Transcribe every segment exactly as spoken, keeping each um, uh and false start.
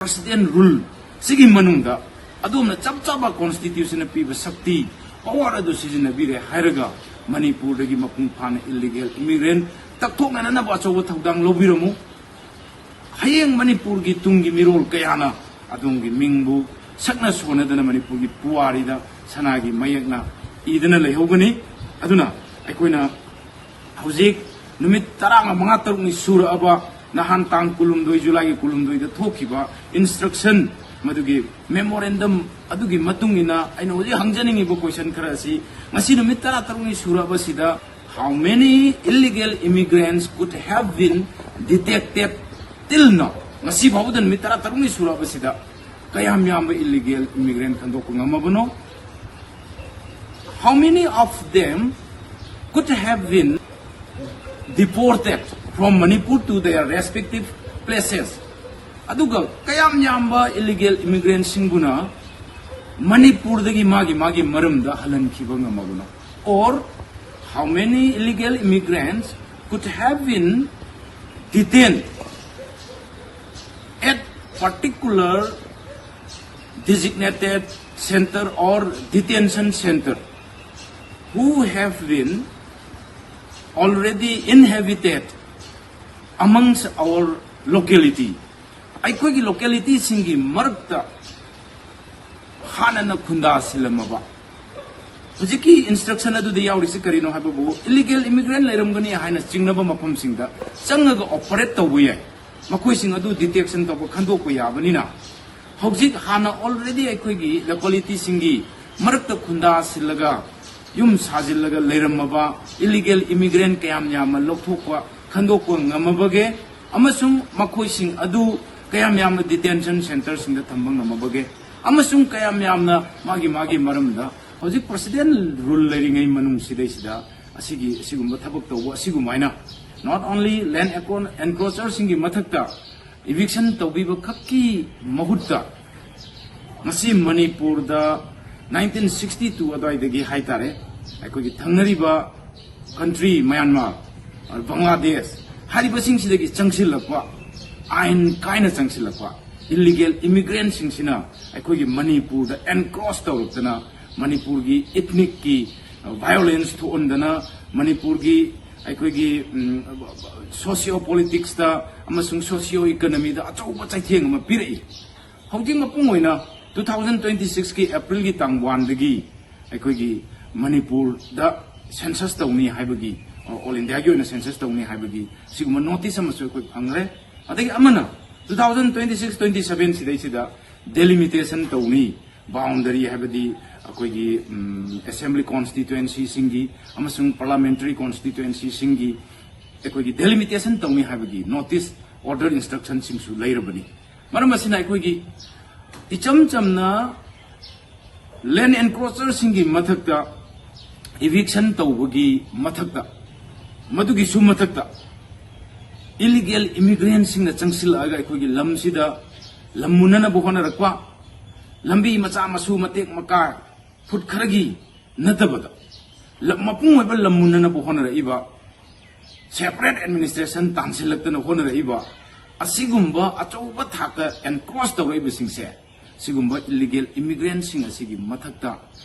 President rule ꯁꯤꯒꯤ ꯃꯅꯨꯡꯗ ꯑꯗꯣꯝꯅ ꯆꯞ ꯆꯥꯕ constitution ꯅ ꯄꯤꯕ ꯁꯛꯇꯤ, power ꯑꯗꯨ ꯁꯤꯖꯤꯟꯅꯕꯤꯔꯦ ꯍꯥꯏꯔꯒ ꯃꯅꯤꯄꯨꯔꯗꯒꯤ ꯃꯄꯨꯡ ꯐꯥꯅ illegal immigrant ꯇꯛꯊꯣꯛꯅꯅꯕ ꯑꯆꯧꯕ ꯊꯧꯗꯥꯡ ꯂꯧꯕꯤꯔꯝꯃꯨ꯫ ꯍꯌꯦꯡ ꯃꯅꯤꯄꯨꯔꯒꯤ ꯇꯨꯡꯒꯤ ꯃꯤꯔꯣꯜ ꯀꯌꯥꯅ ꯑꯗꯣꯝꯒꯤ ꯃꯤꯡꯕꯨ ꯁꯛꯅ ꯁꯣꯟꯅꯗꯅ ꯃꯅꯤꯄꯨꯔꯒꯤ ꯄꯨꯋꯥꯔꯤꯗ ꯁꯅꯥꯒꯤ ꯃꯌꯦꯛꯅ ꯏꯗꯨꯅ ꯂꯩꯍꯧꯒꯅꯤ꯫ ꯑꯗꯨꯅ ꯑꯩꯈꯣꯏꯅ ꯍꯧꯖꯤꯛ ꯅꯨꯃꯤꯠ ꯇꯔꯥꯃꯉꯥ ꯇꯔꯨꯛꯅꯤ ꯁꯨꯔꯛꯑꯕ ꯅꯍꯥꯟ ꯇꯥꯡ ꯀꯨꯟꯍꯨꯝꯗꯣꯏ, ꯖꯨꯂꯥꯏꯒꯤ ꯀꯨꯟꯍꯨꯝꯗꯣꯏꯗ ꯊꯣꯛꯈꯤꯕ instruction, ꯃꯗꯨꯒꯤ memorandum ꯑꯗꯨꯒꯤ ꯃꯇꯨꯡ ꯏꯟꯅ ꯑꯩꯅ ꯍꯧꯖꯤꯛ ꯍꯪꯖꯅꯤꯡꯉꯤꯕ question ꯈꯔ ꯑꯁꯤ, ꯉꯁꯤ ꯅꯨꯃꯤꯠ ꯇꯔꯥ ꯇꯔꯨꯛꯅꯤ ꯁꯨꯔꯛꯑꯕꯁꯤꯗ how many illegal immigrants could have been detected till now? ꯉꯁꯤ ꯐꯥꯎꯕꯗ ꯅꯨꯃꯤꯠ ꯇꯔꯥ ꯇꯔꯨꯛꯅꯤ ꯁꯨꯔꯛꯑꯕꯁꯤꯗ ꯀꯌꯥꯝ ꯌꯥꯝꯕ illegal immigrant ꯈꯟꯗꯣꯛꯄ ꯉꯝꯃꯕꯅꯣ? How many of them could have been deported from Manipur to their respective places? ꯑꯗꯨꯒ ꯀꯌꯥꯝ ꯌꯥꯝꯕ illegal immigrant ꯁꯤꯡꯕꯨꯅ ꯃꯅꯤꯄꯨꯔꯗꯒꯤ ꯃꯥꯒꯤ ꯃꯥꯒꯤ ꯃꯔꯝꯗ ꯍꯜꯍꯟꯈꯤꯕ ꯉꯝꯃꯕꯅꯣ? Or how many illegal immigrants could have been detained at particular designated center or detention center who have been already inhabited amongst our locality? ꯑꯩꯈꯣꯏꯒꯤ locality ꯁꯤꯡꯒꯤ ꯃꯔꯛꯇ ꯍꯥꯟꯅꯅ ꯈꯨꯟꯗꯥꯁꯤꯜꯂꯝꯃꯕ, ꯍꯧꯖꯤꯛꯀꯤ instruction ꯑꯗꯨꯗ ꯌꯥꯎꯔꯤꯁꯤ ꯀꯔꯤꯅꯣ ꯍꯥꯏꯕꯕꯨ, illegal immigrant ꯂꯩꯔꯝꯒꯅꯤ ꯍꯥꯏꯅ ꯆꯤꯡꯅꯕ ꯃꯐꯝꯁꯤꯡꯗ ꯆꯪꯉꯒ operate ꯇꯧꯕ ꯌꯥꯏ꯫ ꯃꯈꯣꯏꯁꯤꯡ ꯑꯗꯨ detection ꯇꯧꯕ, ꯈꯟꯗꯣꯛꯄ ꯌꯥꯕꯅꯤꯅ, ꯍꯧꯖꯤꯛ ꯍꯥꯟꯅ already ꯑꯩꯈꯣꯏꯒꯤ locality ꯁꯤꯡꯒꯤ ꯃꯔꯛꯇ ꯈꯨꯟꯗꯥꯁꯤꯜꯂꯒ ꯌꯨꯝ ꯁꯥꯖꯤꯜꯂꯒ ꯂꯩꯔꯝꯃꯕ illegal immigrant ꯀꯌꯥꯝ ꯌꯥꯝꯅ ꯂꯧꯊꯣꯛꯄ, ꯈꯟꯗꯣꯛꯄ ꯉꯝꯃꯕꯒꯦ? ꯑꯃꯁꯨꯡ ꯃꯈꯣꯏꯁꯤꯡ ꯑꯗꯨ ꯀꯌꯥꯝ ꯌꯥꯝꯅ detention center ꯁꯤꯡꯗ ꯊꯝꯕ ꯉꯝꯃꯕꯒꯦ? ꯑꯃꯁꯨꯡ ꯀꯌꯥꯝ ꯌꯥꯝꯅ ꯃꯥꯒꯤ ꯃꯥꯒꯤ ꯃꯔꯝꯗ ꯍꯧꯖꯤꯛ president rule ꯂꯩꯔꯤꯉꯩ ꯃꯅꯨꯡ ꯁꯤꯗꯩꯁꯤꯗ ꯑꯁꯤꯒꯤ, ꯑꯁꯤꯒꯨꯝꯕ ꯊꯕꯛ ꯇꯧꯕ ꯑꯁꯤꯒꯨꯝꯃꯥꯏꯅ not only land encro-, encroacher ꯁꯤꯡꯒꯤ ꯃꯊꯛꯇ eviction ꯇꯧꯕꯤꯕ ꯈꯛꯀꯤ ꯃꯍꯨꯠꯇ, ꯉꯁꯤ ꯃꯅꯤꯄꯨꯔꯗ nineteen sixty two ꯑꯗꯨꯋꯥꯏꯗꯒꯤ ꯍꯥꯏꯇꯥꯔꯦ, ꯑꯩꯈꯣꯏꯒꯤ ꯊꯪꯅꯔꯤꯕ country ꯃ꯭ꯌꯥꯟꯃꯥꯔ, ꯕꯪꯒ꯭ꯂꯥꯗꯦꯁ ꯍꯥꯏꯔꯤꯕꯁꯤꯡꯁꯤꯗꯒꯤ ꯆꯪꯁꯤꯜꯂꯛꯄ, ꯑꯥꯏꯟ ꯀꯥꯏꯅ ꯆꯪꯁꯤꯜꯂꯛꯄ, ꯏꯂꯤꯒꯦꯜ ꯏꯃꯤꯒ꯭ꯔꯦꯟꯁꯤꯡꯁꯤꯅ ꯑꯩꯈꯣꯏꯒꯤ ꯃꯅꯤꯄꯨꯔꯗ ꯑꯦꯟꯀ꯭ꯔꯣꯁ ꯇꯧꯔꯛꯇꯅ, ꯃꯅꯤꯄꯨꯔꯒꯤ ꯏꯊꯅꯤꯛꯀꯤ ꯚꯥꯏꯑꯣꯂꯦꯟꯁ ꯊꯣꯛꯍꯟꯗꯅ, ꯃꯅꯤꯄꯨꯔꯒꯤ ꯑꯩꯈꯣꯏꯒꯤ ꯁꯣꯁꯤꯌꯣ ꯄꯣꯂꯤꯇꯤꯛꯁꯇ ꯑꯃꯁꯨꯡ ꯁꯣꯁꯤꯌꯣ ꯏꯀꯣꯅꯣꯃꯤꯗ ꯑꯆꯧꯕ ꯆꯩꯊꯦꯡ ꯑꯃ ꯄꯤꯔꯛꯏ꯫ ꯍꯧꯖꯤꯛ ꯃꯄꯨꯡ ꯑꯣꯏꯅ ꯇꯨ ꯊꯥꯎꯖꯟ ꯇ꯭ꯋꯦꯟꯇꯤ ꯁꯤꯛꯁꯀꯤ ꯑꯦꯄ꯭ꯔꯤꯜꯒꯤ ꯇꯥꯡ ꯋꯥꯟꯗꯒꯤ ꯑꯩꯈꯣꯏꯒꯤ ꯃꯅꯤꯄꯨꯔꯗ ꯁꯦꯟꯁꯁ ꯇꯧꯅꯤ ꯍꯥꯏꯕꯒꯤ, ꯑꯣꯜ ꯏꯟꯗꯤꯌꯥꯒꯤ ꯑꯣꯏꯅ ꯁꯦꯟꯁꯁ ꯇꯧꯅꯤ ꯍꯥꯏꯕꯒꯤ ꯁꯤꯒꯨꯝꯕ ꯅꯣꯇꯤꯁ ꯑꯃꯁꯨ ꯑꯩꯈꯣꯏ ꯐꯪꯈ꯭ꯔꯦ꯫ ꯑꯗꯒꯤ ꯑꯃꯅ two thousand twenty six twenty seven ꯁꯤꯗꯩꯁꯤꯗ ꯗꯦꯂꯤꯃꯤꯇꯦꯁꯟ ꯇꯧꯅꯤ, ꯕꯥꯎꯟꯗꯔꯤ ꯍꯥꯏꯕꯗꯤ ꯑꯩꯈꯣꯏꯒꯤ ꯑꯦꯁꯦꯝꯕ꯭ꯂꯤ ꯀꯣꯟꯁꯇꯤꯇ꯭ꯋꯦꯟꯁꯤꯁꯤꯡꯒꯤ ꯑꯃꯁꯨꯡ ꯄꯥꯔꯂꯥꯃꯦꯟꯇꯔꯤ ꯀꯣꯟꯁꯇꯤꯇ꯭ꯋꯦꯟꯁꯤꯁꯤꯡꯒꯤ ꯑꯩꯈꯣꯏꯒꯤ ꯗꯦꯂꯤꯃꯤꯇꯦꯁꯟ ꯇꯧꯅꯤ ꯍꯥꯏꯕꯒꯤ ꯅꯣꯇꯤꯁ, ꯑꯣꯔꯗꯔ, ꯏꯟꯁꯇ꯭ꯔꯛꯁꯟꯁꯤꯡꯁꯨ ꯂꯩꯔꯕꯅꯤ꯫ ꯃꯔꯝ ꯑꯁꯤꯅ ꯑꯩꯈꯣꯏꯒꯤ ꯏꯆꯝ ꯆꯝꯅ ꯂꯦꯟ ꯑꯦꯟꯀ꯭ꯔꯣꯆꯔꯁꯤꯡꯒꯤ ꯃꯊꯛꯇ ꯏꯚꯤꯛꯁꯟ ꯇꯧꯕꯒꯤ ꯃꯊꯛꯇ, ꯃꯗꯨꯒꯤꯁꯨ ꯃꯊꯛꯇ ꯏꯂꯤꯒꯦꯜ ꯏꯃꯤꯒ꯭ꯔꯦꯟꯁꯤꯡꯅ ꯆꯪꯁꯤꯜꯂꯛꯑꯒ ꯑꯩꯈꯣꯏꯒꯤ ꯂꯝꯁꯤꯗ ꯂꯝ ꯃꯨꯟꯅꯅꯕ ꯍꯣꯠꯅꯔꯛꯄ, ꯂꯝꯕꯤ ꯃꯆꯥ ꯃꯁꯨ ꯃꯇꯦꯛ ꯃꯀꯥꯏ ꯐꯨꯠ ꯈꯔꯒꯤ ꯅꯠꯇꯕꯗ ꯂꯝ, ꯃꯄꯨꯡ ꯑꯣꯏꯕ ꯂꯝ ꯃꯨꯟꯅꯅꯕ ꯍꯣꯠꯅꯔꯛꯏꯕ, ꯁꯦꯄꯔꯦꯠ ꯑꯦꯗꯃꯤꯅꯤꯁꯇ꯭ꯔꯦꯁꯟ ꯇꯥꯟꯁꯤꯜꯂꯛꯇꯅ ꯍꯣꯠꯅꯔꯛꯏꯕ, ꯑꯁꯤꯒꯨꯝꯕ ꯑꯆꯧꯕ ꯊꯥꯛꯇ ꯑꯦꯟꯀ꯭ꯔꯣꯁ ꯇꯧꯔꯛꯏꯕꯁꯤꯡꯁꯦ, ꯁꯤꯒꯨꯝꯕ ꯏꯂꯤꯒꯦꯜ ꯏꯃꯤꯒ꯭ꯔꯦꯟꯁꯤꯡ ꯑꯁꯤꯒꯤ ꯃꯊꯛꯇ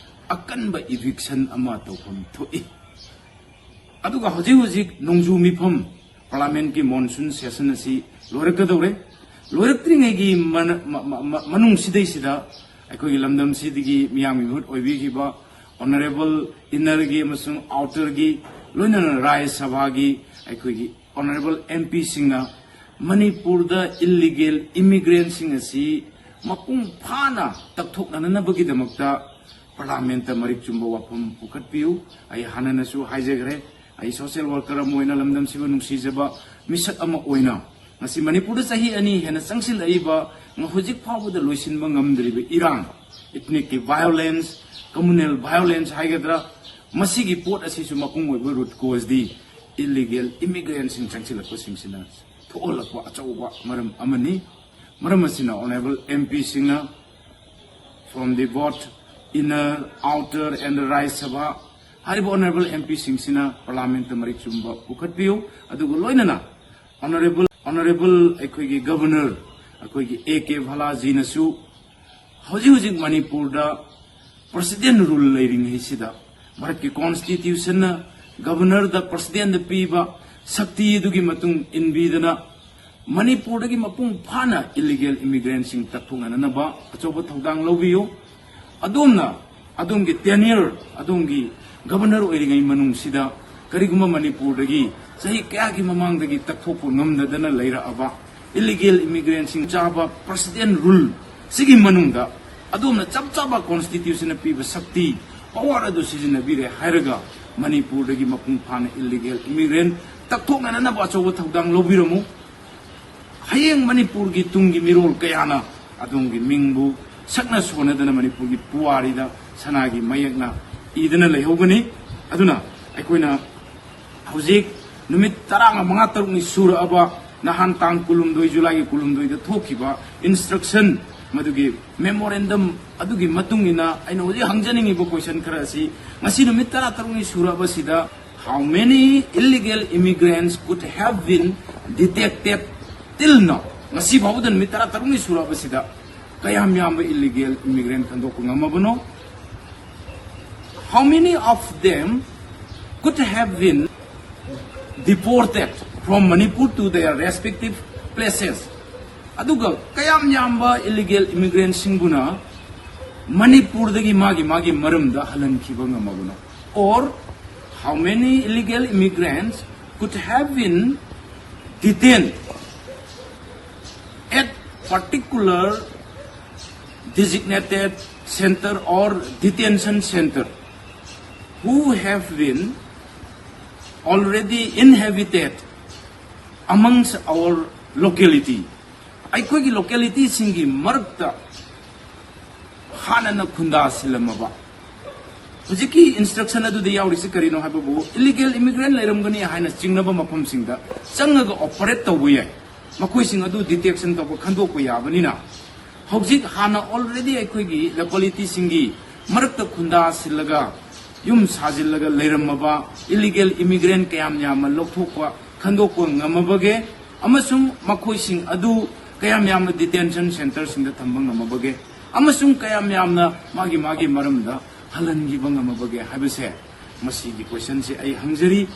ꯑꯀꯟꯕ ꯏꯚꯤꯛꯁꯟ ꯑꯃ ꯇꯧꯐꯝ ꯊꯣꯛꯏ꯫ ꯑꯗꯨꯒ ꯍꯧꯖꯤꯛ ꯍꯧꯖꯤꯛ ꯅꯣꯡꯖꯨ ꯃꯤꯐꯝ, ꯄꯥꯔꯂꯥꯃꯦꯟꯀꯤ ꯃꯣꯟꯁꯨꯟ ꯁꯦꯁꯟ ꯑꯁꯤ ꯂꯣꯏꯔꯛꯀꯗꯧꯔꯦ꯫ ꯂꯣꯏꯔꯛꯇ꯭ꯔꯤꯉꯩꯒꯤ ꯃꯅ-, ꯃ-, ꯃ-, ꯃ-, ꯃꯅꯨꯡꯁꯤꯗꯩꯁꯤꯗ ꯑꯩꯈꯣꯏꯒꯤ ꯂꯝꯗꯝꯁꯤꯗꯒꯤ ꯃꯤꯌꯥꯝꯒꯤ ꯃꯤꯍꯨꯠ ꯑꯣꯏꯕꯤꯈꯤꯕ ꯑꯣꯅꯔꯦꯕꯜ ꯏꯟꯅꯔꯒꯤ ꯑꯃꯁꯨꯡ ꯑꯥꯎꯇꯔꯒꯤ, ꯂꯣꯏꯅꯅ ꯔꯥꯖ꯭ꯌ ꯁꯚꯥꯒꯤ ꯑꯩꯈꯣꯏꯒꯤ ꯑꯣꯅꯔꯦꯕꯜ ꯑꯦꯝ ꯄꯤꯁꯤꯡꯅ ꯃꯅꯤꯄꯨꯔꯗ ꯏꯜꯂꯤꯒꯦꯜ ꯏꯃꯤꯒ꯭ꯔꯦꯟꯁꯤꯡ ꯑꯁꯤ ꯃꯄꯨꯡ ꯐꯥꯅ ꯇꯛꯊꯣꯛꯅꯅꯕꯒꯤꯗꯃꯛꯇ ꯄꯥꯔꯂꯥꯃꯦꯟꯇ ꯃꯔꯤꯛ ꯆꯨꯝꯕ ꯋꯥꯐꯝ ꯄꯨꯈꯠꯄꯤꯌꯨ꯫ ꯑꯩ ꯍꯥꯟꯅꯅꯁꯨ ꯍꯥꯏꯖꯈ꯭ꯔꯦ, ꯑꯩ ꯁꯣꯁꯤꯌꯦꯜ ꯋꯥꯔꯀꯔ ꯑꯃ ꯑꯣꯏꯅ, ꯂꯝꯗꯝꯁꯤꯕꯨ ꯅꯨꯡꯁꯤꯖꯕ ꯃꯤꯁꯛ ꯑꯃ ꯑꯣꯏꯅ, ꯉꯁꯤ ꯃꯅꯤꯄꯨꯔꯗ ꯆꯍꯤ ꯑꯅꯤ ꯍꯦꯟꯅ ꯆꯪꯁꯤꯜꯂꯛꯏꯕ, ꯉ-, ꯍꯧꯖꯤꯛ ꯐꯥꯎꯕꯗ ꯂꯣꯏꯁꯤꯟꯕ ꯉꯝꯗ꯭ꯔꯤꯕ ꯏꯔꯥꯡ, ꯏꯊꯅꯤꯛꯀꯤ ꯚꯥꯏꯑꯣꯂꯦꯟꯁ, ꯀꯝꯃꯨꯅꯦꯜ ꯚꯥꯏꯑꯣꯂꯦꯟꯁ ꯍꯥꯏꯒꯗ꯭ꯔꯥ, ꯃꯁꯤꯒꯤ ꯄꯣꯠ ꯑꯁꯤꯁꯨ ꯃꯄꯨꯡ ꯑꯣꯏꯕ ꯔꯨꯠ ꯀꯣꯖꯗꯤ ꯏꯂꯤꯒꯦꯜ ꯏꯃꯤꯒ꯭ꯔꯦꯟꯁꯤꯡ ꯆꯪꯁꯤꯜꯂꯛꯄꯁꯤꯡꯁꯤꯅ ꯊꯣꯛꯍꯜꯂꯛꯄ ꯑꯆꯧꯕ ꯃꯔꯝ ꯑꯃꯅꯤ꯫ ꯃꯔꯝ ꯑꯁꯤꯅ ꯑꯣꯅꯔꯦꯕꯜ ꯑꯦꯝ ꯄꯤꯁꯤꯡꯅ from the both inner, outer and the ꯔꯥꯖ꯭ꯌ ꯁꯚꯥ, ꯍꯥꯏꯔꯤꯕ ꯑꯣꯅꯔꯦꯕꯜ ꯑꯦꯝ ꯄꯤꯁꯤꯡꯁꯤꯅ ꯄꯥꯔꯂꯥꯃꯦꯟꯇ ꯃꯔꯤꯛ ꯆꯨꯝꯕ ꯄꯨꯈꯠꯄꯤꯌꯨ꯫ ꯑꯗꯨꯒ ꯂꯣꯏꯅꯅ ꯑꯣꯅꯔꯦꯕꯜ, ꯑꯣꯅꯔꯦꯕꯜ ꯑꯩꯈꯣꯏꯒꯤ ꯒꯕꯔꯅꯔ, ꯑꯩꯈꯣꯏꯒꯤ ꯑꯦ ꯀꯦ ꯚꯂꯥꯖꯤꯅꯁꯨ ꯍꯧꯖꯤꯛ ꯍꯧꯖꯤꯛ ꯃꯅꯤꯄꯨꯔꯗ ꯄ꯭ꯔꯁꯤꯗꯦꯟ ꯔꯨꯜ ꯂꯩꯔꯤꯉꯩꯁꯤꯗ, ꯚꯥꯔꯠꯀꯤ ꯀꯣꯟꯁꯇꯤꯇ꯭ꯌꯨꯁꯟꯅ ꯒꯕꯔꯅꯔꯗ, ꯄ꯭ꯔꯁꯤꯗꯦꯟꯗ ꯄꯤꯕ ꯁꯛꯇꯤ ꯑꯗꯨꯒꯤ ꯃꯇꯨꯡ ꯏꯟꯕꯤꯗꯅ, ꯃꯅꯤꯄꯨꯔꯗꯒꯤ ꯃꯄꯨꯡ ꯐꯥꯅ ꯏꯂꯤꯒꯦꯜ ꯏꯃꯤꯒ꯭ꯔꯦꯟꯁꯤꯡ ꯇꯛꯊꯣꯛꯅꯅꯕ ꯑꯆꯧꯕ ꯊꯧꯗꯥꯡ ꯂꯧꯕꯤꯌꯨ꯫ ꯑꯗꯣꯝꯅ, ꯑꯗꯣꯝꯒꯤ ꯇꯦꯅꯤꯌꯔ, ꯑꯗꯣꯝꯒꯤ ꯒꯕꯔꯅꯔ ꯑꯣꯏꯔꯤꯉꯩ ꯃꯅꯨꯡꯁꯤꯗ ꯀꯔꯤꯒꯨꯝꯕ ꯃꯅꯤꯄꯨꯔꯗꯒꯤ ꯆꯍꯤ ꯀꯌꯥꯒꯤ ꯃꯃꯥꯡꯗꯒꯤ ꯇꯛꯊꯣꯛꯄ ꯉꯝꯗꯗꯅ ꯂꯩꯔꯛꯑꯕ ꯏꯂꯤꯒꯦꯜ ꯏꯃꯤꯒ꯭ꯔꯦꯟꯁꯤꯡ ꯆꯥꯕ ꯄ꯭ꯔꯁꯤꯗꯦꯟ ꯔꯨꯜ ꯁꯤꯒꯤ ꯃꯅꯨꯡꯗ ꯑꯗꯣꯝꯅ ꯆꯞ ꯆꯥꯕ ꯀꯣꯟꯁꯇꯤꯇ꯭ꯌꯨꯁꯟꯅ ꯄꯤꯕ ꯁꯛꯇꯤ, ꯄꯋꯥꯔ ꯑꯗꯨ ꯁꯤꯖꯤꯟꯅꯕꯤꯔꯦ ꯍꯥꯏꯔꯒ ꯃꯅꯤꯄꯨꯔꯗꯒꯤ ꯃꯄꯨꯡ ꯐꯥꯅ ꯏꯂꯤꯒꯦꯜ ꯏꯃꯤꯒ꯭ꯔꯦꯟ ꯇꯛꯊꯣꯛꯅꯅꯕ ꯑꯆꯧꯕ ꯊꯧꯗꯥꯡ ꯂꯧꯕꯤꯔꯝꯃꯨ꯫ ꯍꯌꯦꯡ ꯃꯅꯤꯄꯨꯔꯒꯤ ꯇꯨꯡꯒꯤ ꯃꯤꯔꯣꯜ ꯀꯌꯥꯅ ꯑꯗꯣꯝꯒꯤ ꯃꯤꯡꯕꯨ ꯁꯛꯅ ꯁꯣꯟꯅꯗꯅ ꯃꯅꯤꯄꯨꯔꯒꯤ ꯄꯨꯋꯥꯔꯤꯗ ꯁꯅꯥꯒꯤ ꯃꯌꯦꯛꯅ ꯏꯗꯨꯅ ꯂꯩꯍꯧꯒꯅꯤ꯫ ꯑꯗꯨꯅ ꯑꯩꯈꯣꯏꯅ ꯍꯧꯖꯤꯛ ꯅꯨꯃꯤꯠ ꯇꯔꯥꯃꯉꯥ ꯇꯔꯨꯛꯅꯤ ꯁꯨꯔꯛꯑꯕ, ꯅꯍꯥꯟ ꯇꯥꯡ ꯀꯨꯟꯍꯨꯝꯗꯣꯏ, ꯖꯨꯂꯥꯏꯒꯤ ꯀꯨꯟꯍꯨꯝꯗꯣꯏꯗ ꯊꯣꯛꯈꯤꯕ ꯏꯟꯁꯇ꯭ꯔꯛꯁꯟ, ꯃꯗꯨꯒꯤ ꯃꯦꯃꯣꯔꯦꯟꯗꯝ ꯑꯗꯨꯒꯤ ꯃꯇꯨꯡ ꯏꯟꯅ ꯑꯩꯅ ꯍꯧꯖꯤꯛ ꯍꯪꯖꯅꯤꯡꯉꯤꯕ ꯀꯣꯏꯁꯟ ꯈꯔ ꯑꯁꯤ, ꯉꯁꯤ ꯅꯨꯃꯤꯠ ꯇꯔꯥ ꯇꯔꯨꯛꯅꯤ ꯁꯨꯔꯛꯑꯕꯁꯤꯗ, how many illegal immigrants could have been detected till now? ꯉꯁꯤ ꯐꯥꯎꯕꯗ ꯅꯨꯃꯤꯠ ꯇꯔꯥ ꯇꯔꯨꯛꯅꯤ ꯁꯨꯔꯛꯑꯕꯁꯤꯗ ꯀꯌꯥꯝ ꯌꯥꯝꯕ illegal ꯏꯃꯤꯒ꯭ꯔꯦꯟ ꯈꯟꯗꯣꯛꯄ ꯉꯝꯃꯕꯅꯣ? How many of them could have been deported from Manipur to their respective places? ꯑꯗꯨꯒ ꯀꯌꯥꯝ ꯌꯥꯝꯕ ꯏꯂꯤꯒꯦꯜ ꯏꯃꯤꯒ꯭ꯔꯦꯟꯁꯤꯡꯕꯨꯅ ꯃꯅꯤꯄꯨꯔꯗꯒꯤ ꯃꯥꯒꯤ ꯃꯥꯒꯤ ꯃꯔꯝꯗ ꯍꯜꯍꯟꯈꯤꯕ ꯉꯝꯃꯕꯅꯣ? Or how many illegal immigrants could have been detained at particular designated center or detention center who have been already inhabited amongst our locality? ꯑꯩꯈꯣꯏꯒꯤ ꯂꯣꯀꯦꯂꯤꯇꯤꯁꯤꯡꯒꯤ ꯃꯔꯛꯇ ꯍꯥꯟꯅꯅ ꯈꯨꯟꯗꯥꯁꯤꯜꯂꯝꯃꯕ, ꯍꯧꯖꯤꯛꯀꯤ ꯏꯟꯁꯇ꯭ꯔꯛꯁꯟ ꯑꯗꯨꯗ ꯌꯥꯎꯔꯤꯁꯤ ꯀꯔꯤꯅꯣ ꯍꯥꯏꯕꯕꯨ, ꯏꯂꯤꯒꯦꯜ ꯏꯃꯤꯒ꯭ꯔꯦꯟ ꯂꯩꯔꯝꯒꯅꯤ ꯍꯥꯏꯅ ꯆꯤꯡꯅꯕ ꯃꯐꯝꯁꯤꯡꯗ ꯆꯪꯉꯒ ꯑꯣꯄꯔꯦꯠ ꯇꯧꯕ ꯌꯥꯏ꯫ ꯃꯈꯣꯏꯁꯤꯡ ꯑꯗꯨ ꯗꯤꯇꯦꯛꯁꯟ ꯇꯧꯕ, ꯈꯟꯗꯣꯛꯄ ꯌꯥꯕꯅꯤꯅ, ꯍꯧꯖꯤꯛ ꯍꯥꯟꯅ ꯑꯣꯜꯔꯦꯗꯤ ꯑꯩꯈꯣꯏꯒꯤ ꯂꯣꯀꯦꯂꯤꯇꯤꯁꯤꯡꯒꯤ ꯃꯔꯛꯇ ꯈꯨꯟꯗꯥꯁꯤꯜꯂꯒ, ꯌꯨꯝ ꯁꯥꯖꯤꯜꯂꯒ ꯂꯩꯔꯝꯃꯕ ꯏꯂꯤꯒꯦꯜ ꯏꯃꯤꯒ꯭ꯔꯦꯟ ꯀꯌꯥꯝ ꯌꯥꯝꯅ ꯂꯧꯊꯣꯛꯄ, ꯈꯟꯗꯣꯛꯄ ꯉꯝꯃꯕꯒꯦ? ꯑꯃꯁꯨꯡ ꯃꯈꯣꯏꯁꯤꯡ ꯑꯗꯨ ꯀꯌꯥꯝ ꯌꯥꯝꯅ detention centreꯁꯤꯡꯗ ꯊꯝꯕ ꯉꯝꯃꯕꯒꯦ? ꯑꯃꯁꯨꯡ ꯀꯌꯥꯝ ꯌꯥꯝꯅ ꯃꯥꯒꯤ ꯃꯥꯒꯤ ꯃꯔꯝꯗ ꯍꯜꯍꯟꯈꯤꯕ ꯉꯝꯃꯕꯒꯦ ꯍꯥꯏꯕꯁꯦ, ꯃꯁꯤꯒꯤ questionꯁꯦ ꯑꯩ ꯍꯪꯖꯔꯤ꯫